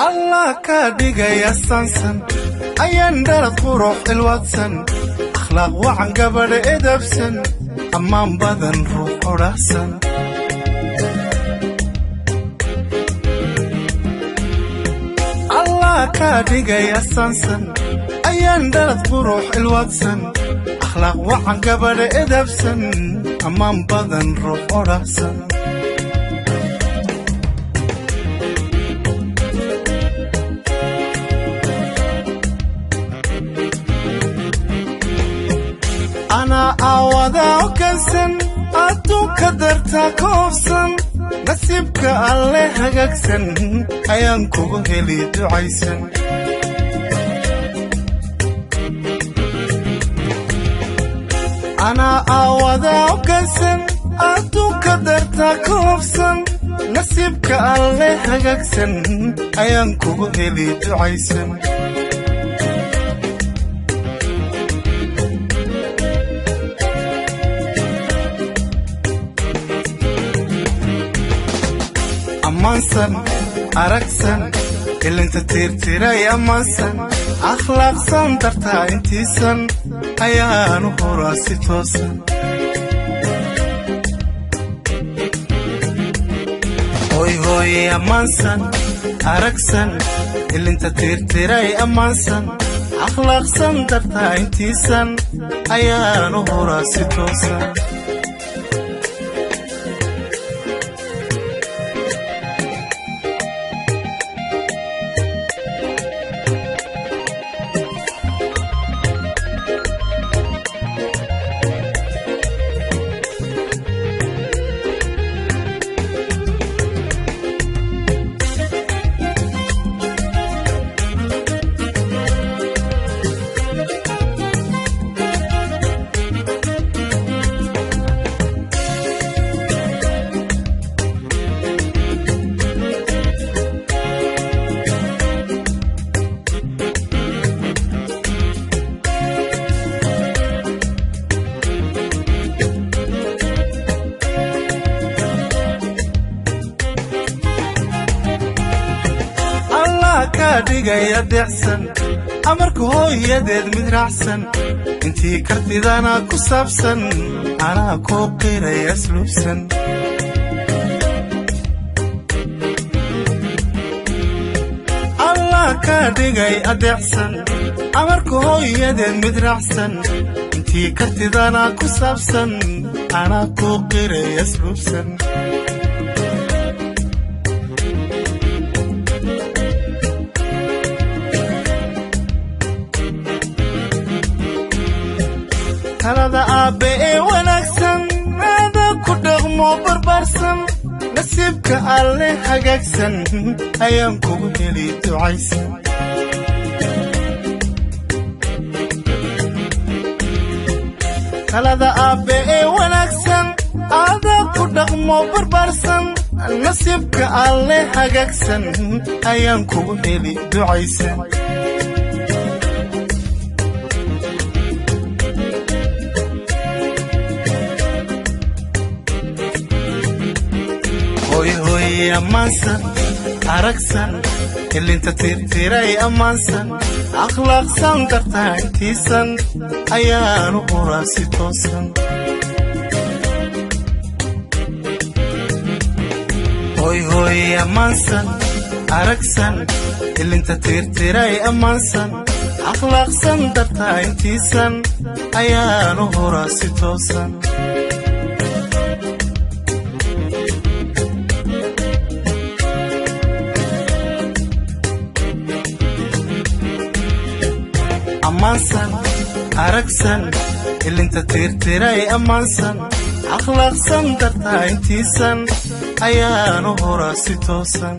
Allah ka dhigaya sansan ayaan dhalad qurux ilwadsan akhlaaq wacan gabadha edabsan ammaan badan ruux odhahsan. Allah ka dhigaya sansan ayaan dhalad qurux ilwadsan akhlaaq wacan gabadha edabsan ammaan badan ruux odhahsan. Anaa aawada okansan adduunka dartaa koobsan nasiibka alle hagaagsan ayaan kugu heli ducaysan. Anaa aawada okansan adduunka dartaa koobsan nasiibka alle hagaagsan ayaan kugu heli ducaysan. Ammaansan aragsan ilinta tiirtiray ammaansan akhlaaqsan dartaa intiisan ayaanu horaa si toosan. Hooy hooye ammaansan aragsan ilinta tiirtiray ammaansan akhlaaqsan dartaa intiisan ayaanu horaa si toosan. Allah ka dhigaya deecsan amarka hooyadeed mid raacsan intii kartidana ku saabsan anaa kuu qiraya asluubsan. Allah ka dhigay adeecsan amarka hooyadeed mid raacsan intii kartidana ku saabsan anaa kuu qiraya asluubsan. Talada aabbe ee wanaagsan aada ku dhaqmo barbaarsan nasiibka alle hagaagsan ayaan kugu heli ducaysan. Talada aabbe ee wanaagsan aada ku dhaqmo barbaarsan nasiibka alle hagaagsan ayaan kugu heli ducaysan. Hooy hooye ammaansan aragsan ilinta tiirtiray ammaansan akhlaaqsan dartaa intiisan ayaanu horaa si toosan. Hooy hooye ammaansan aragsan ilinta tiirtiray ammaansan akhlaaqsan dartaa intiisan ayaanu horaa si toosan. Ammaansan, aragsan, ilinta tiirtiray, ammaansan, akhlaaqsan, dartaa intiisan ayaanu horaa si toosan.